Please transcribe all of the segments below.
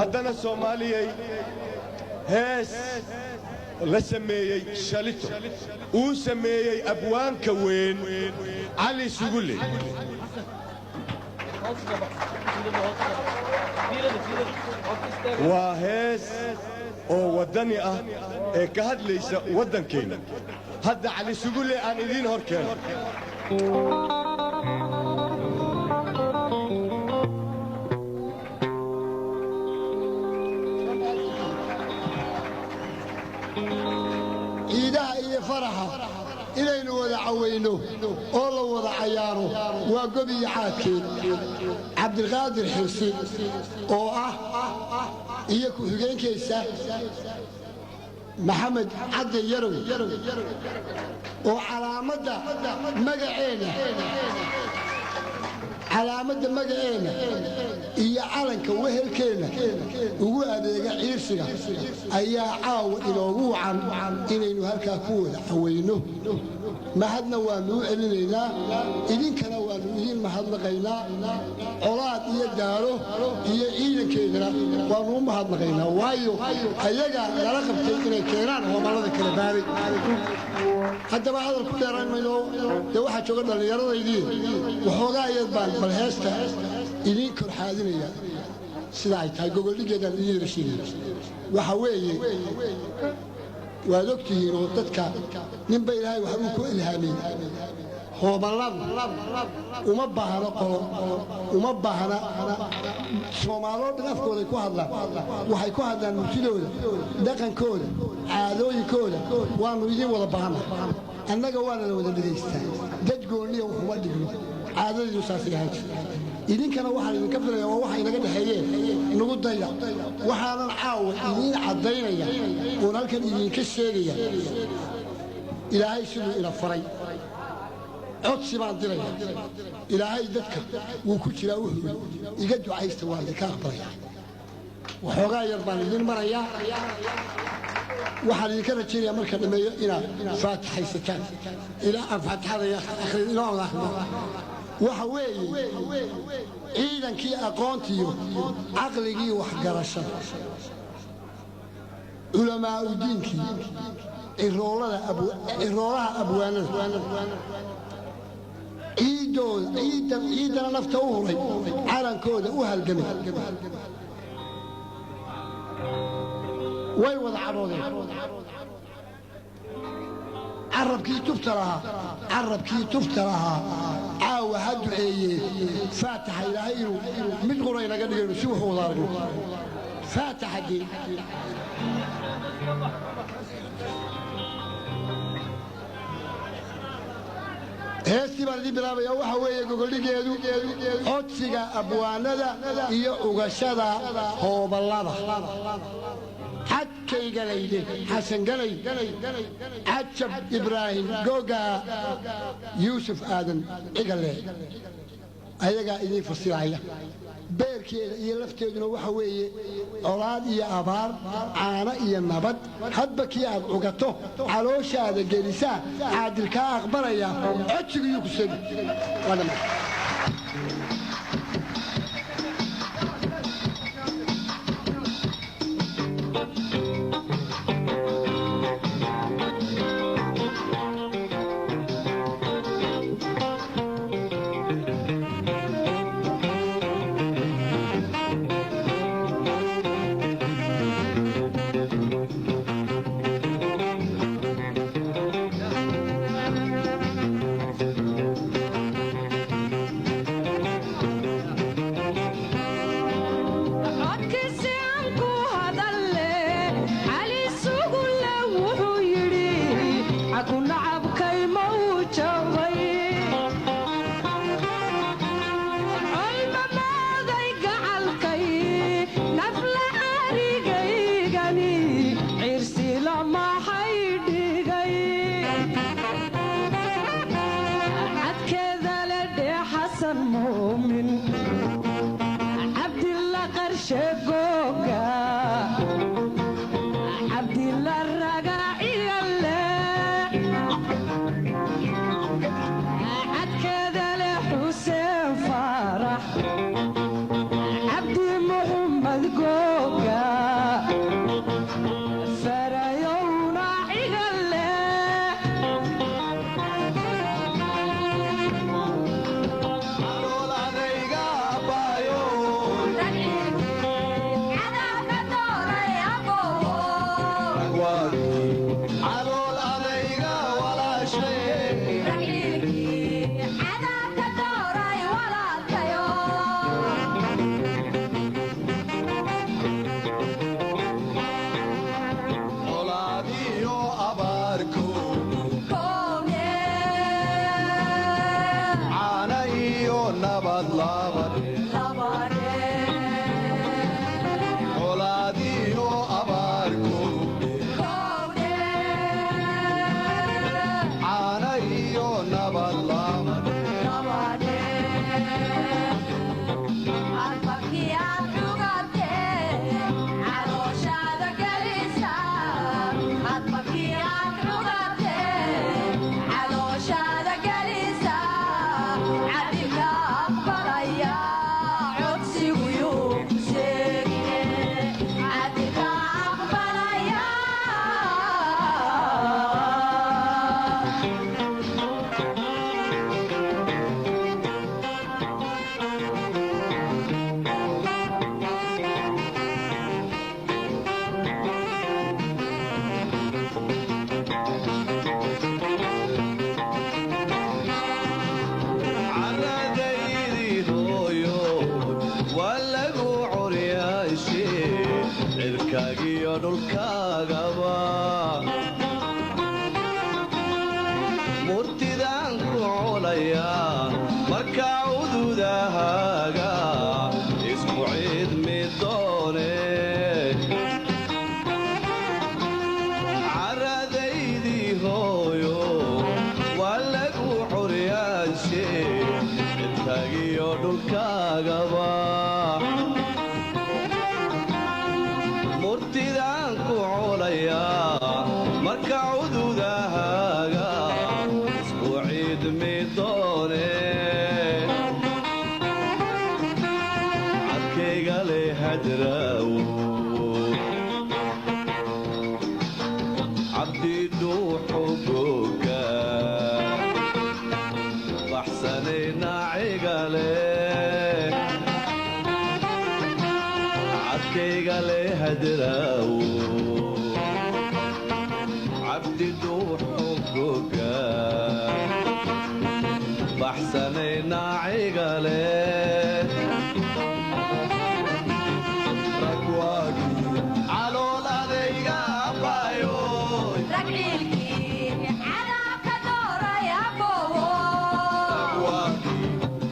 Haddana Soomaaliyay, hees la sameeyey shalito uu sameeyey abwaanka weyn Cali Sugulle. Waa hees oo waddani ah ee ka hadlaysa waddankeenna. Hadda Cali Sugulle aan idiin hor keeno. Ciidaha iyo faraxa inaynu wada cawayno oo la wada cayaaro waa gob iyo caadkeed. Cabdilqaadir Xirsi oo ah iyo ku-xigeenkiisa Maxamed Cabdi Yarow oo calaamadda magaceenna, calaamadda magaceenna iyo calanka wehelkeenna ugu adeega ciirsiga ayaa caawa inoogu wacan inaynu halkaa ku wada cawayno. Mahadna waannu u celinaynaa, idinkana waannu idiin mahadnaqaynaa. Colaad iyo Daalo iyo ciidankeedana waannu u mahadnaqaynaa, waayo ayagaa nala qabtay inay keenaan hoomallada kala baaray. Haddaba hadal ku dheeraan mayno, dee waxaa jooga dhallinyaradaydii. Waxoogaa yar baan bal heesta idiin korxaadinaya sida ay tahay, gogoldhigeedaan idiin rashiidaya. Waxa weeye, waad og tihiin oo dadka ninba Ilaahay waxbuu ku ilhaamiyey. Hooballadu uma baahna qolo, uma baahna. Soomaaloo dhan afkooday ku hadlaan, waxay ku hadlaan murtidooda, dhaqankooda, caadooyinkooda. Waannu idiin wada baahana annaga, waana la wada dhegaystaa. Dad goonniya waxuma dhigno, caadadiidu saasay ahaan jirta. Idinkana waxaan idinka filaya waa waxa inaga dhexeeyeen nagu daya. Waxaanan caawa idiin caddaynaya oon halkan idinka sheegaya, Ilaahay siduu ina faray, codsi baan diraya. Ilaahay dadka wuu ku jiraa, wuxuu yidhi: "Iga ducaysta, waan idinka aqbalaya." Waxoogaa yar baan idin marayaa. Waxaan idinka rajaynayaa marka dhammeeyo inaad faatixaysataan ilaa aan faatixada akhrin inoo wada akhrino. Waxa weeye, ciidankii aqoontiyo caqligii waxgarashada, culamaa'u diinkii, ciroolaha abwaanada, ciiddooda ciiddan ciiddana nafta u huray, calankooda u halgamay, way wada cadhoodeen. Carabkii tufta lahaa, carabkii tufta lahaa caawa ha duceeye. Faataxa Ilaahay inuu mid qura inaga dhigayno si wuxuu wada aragno. Faataxa dee. Heestii baan idiin bilaabaya. Waxa weeye gogoldhigeedu codsiga abwaanada iyo ugashada hooballada. Xadkaygalayde Xasan Galay, Cajab Ibraahim Goga, Yuusuf Aadan Cigale ayagaa idiin fasiraya. Beerkeeda iyo lafteeduna waxa weeye colaad iyo abaar, caano iyo nabad, hadba kii aad cugato calooshaada gelisaa caadilkaa aqbalaya. Codsigiyuu ku segi. Waa dhammaan. Codkiisi aan ku hadalle, Cali Sugulle wuxuu yidhi: "Caku nacabkay ma uu jabay, colma mooday gacalkay, nafla carigaygani ciirsi lamaxay dhigay." Cadkeeda le dhee Xasan Muumin, Cabdilla Qarshe Googa, Cabdilla Ragaaciyale, cadkeeda leh Xuseen Faarax, Cabdi Muxumed Googa. Nabad labadhe, colaadiyo abaarkoodhe, caana iyo nabad labadhe. Caradaydii hooyo waa lagu curyaashe, cirkaagiyo dhulkaagaba murtidaan ku colayaa. Marka cududahaaga isku ciidmi doone. Caradaydii hooyo waa lagu curyaashe, cirkaagiyo dhulkaagaba murtidaan ku colayaa. Marka cududahaaga isku ciidmi doone. Cadkayga leh hadraawo, cabdi dhuuxu goga baxsanay naacigale. Cadkayga leh hadraawo, cabdi dhuuxu goga baxsanay naacigale. Ragwaagii Calool adayga abayoy. Ragwaagii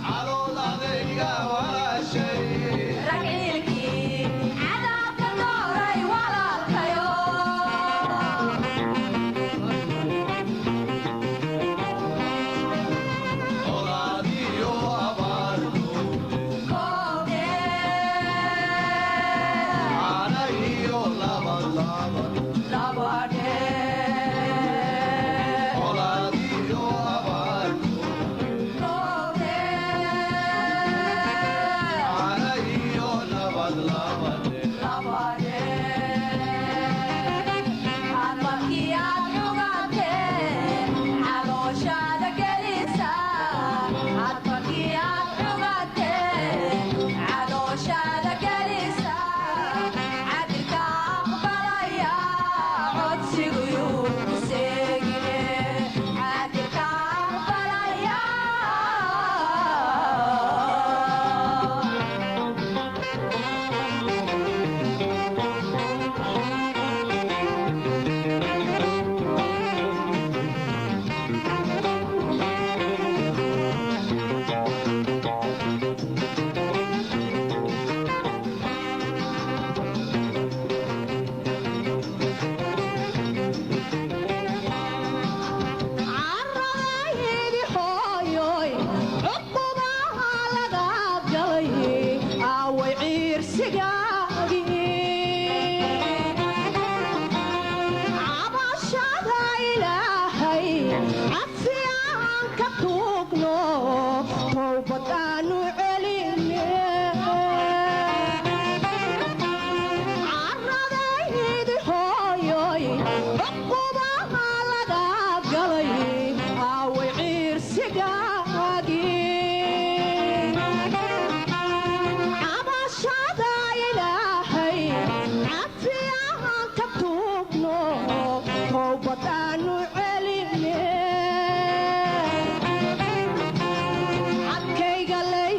calool adayga walaashay. Colaadiyo abaarkoode, caana iyo nabad labadhe. Colaadiyo abaarkoode, caana iyo nabad labadhe. Carradaydi hooyoy, cuqubaha laga galay, aaway ciirsigaagii? Cabashada Ilaahay cafiyaan ka tuugno, towbad aanu celine. Carradaydi hooyoy, cuqubaha laga galay, aaway ciirsigaagii? Cabashada Ilaahay cafiyahan ka tuugno, towbad aanu celine. Cadkayga lay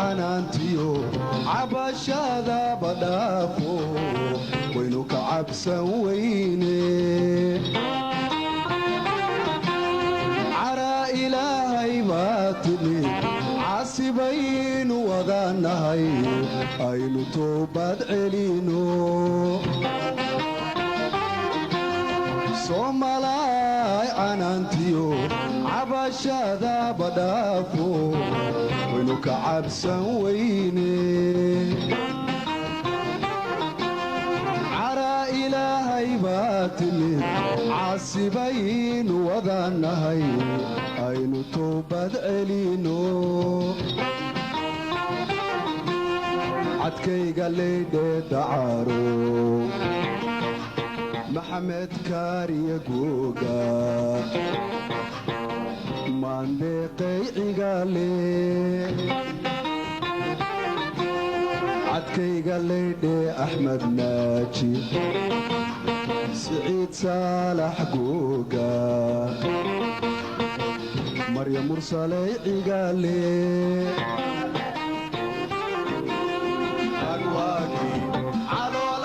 Canaantiyo cabashada badhaafo, waynu ka cabsan weyne. Caraa Ilaahay baa timi, casibaynu wadaanahay, aynu toobad celino. Soomalaay canaantiyo cabashada badhaafo, waynu ka cabsan weyne. Caraa Ilaahay baa timid, casibaynu wadaanahay, aynu toobad celino. Cadkayga leydhee dacaaro, Maxamed Kaariya Googa, Maandeeqay Cigaale. Cadkayga leydhee Axmed Naaji, Siciid Saalax Googa, Marya Mursaley Cigaale. Calool.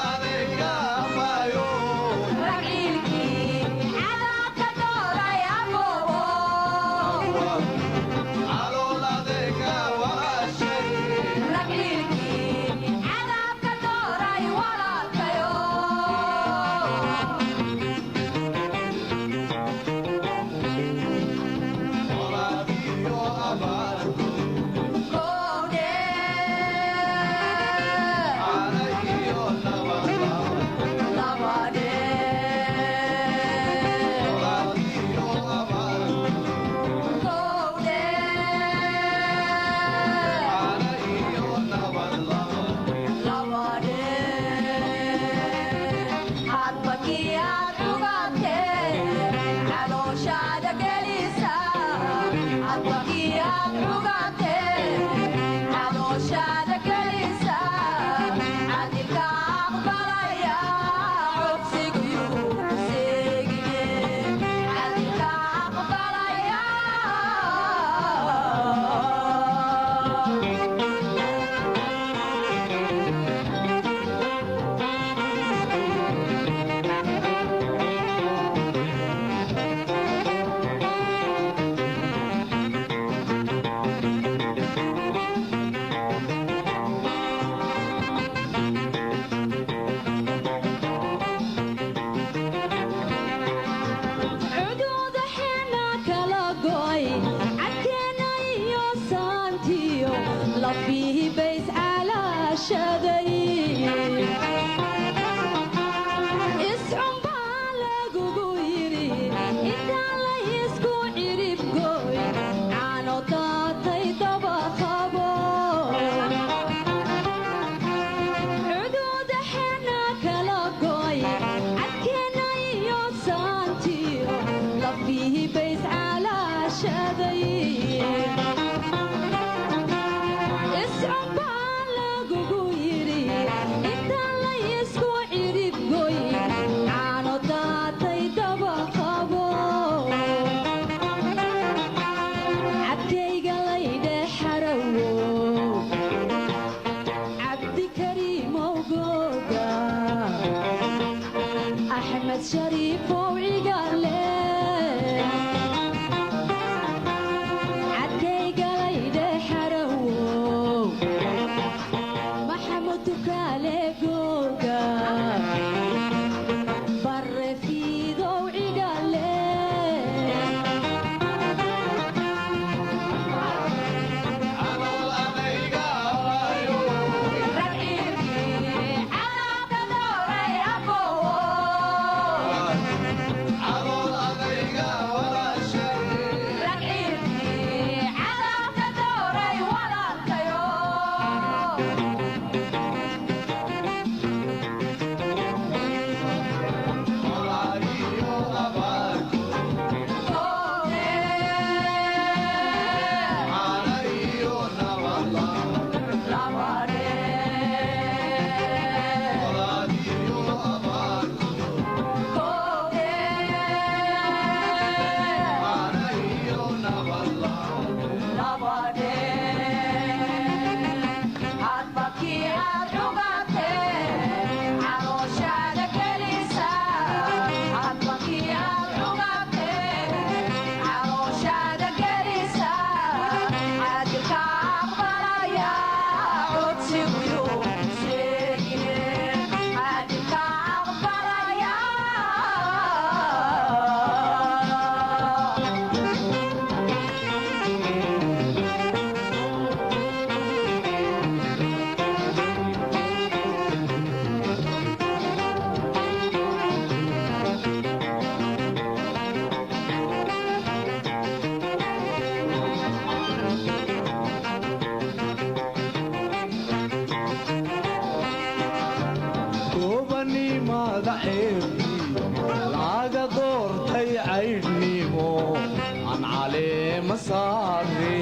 Saare,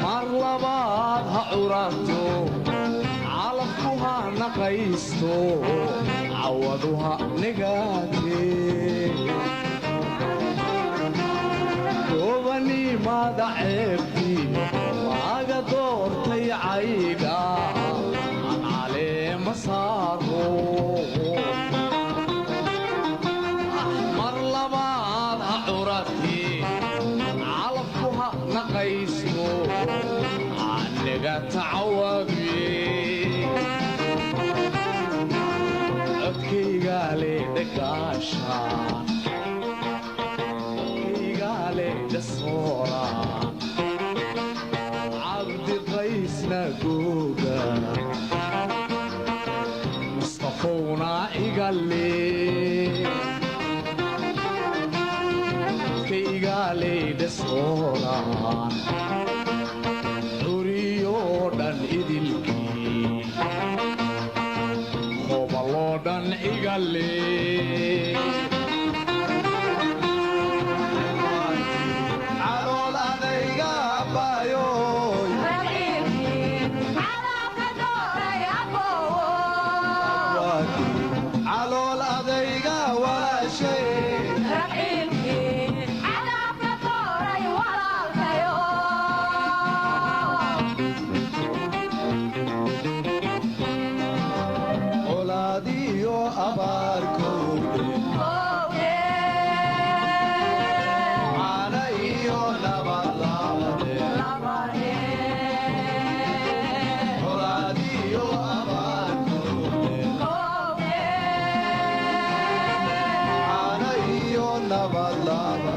mar labaad ha curato, calafku ha naqaysto, cawadu ha negaatee. Gobanimada ceebtii waaga doortay caydha aan caleema saaro. Mar labaad ha curatee, calafku ha naqaysto, aniga tacawadiye. Codkayga le dhagaasha, Cabdiqaysna googa, Mustafowna igale, kaygaaleydhasooraan, curiyoo dhan idilkii, hobaloo dhan igale. Calool adayga abaayoy. Calool adayga walaashay. Colaadiyo abaarkowdhe, caana iyo nabadlaade. Colaadiyo abaarkowdhe, caana iyo nabadlaade.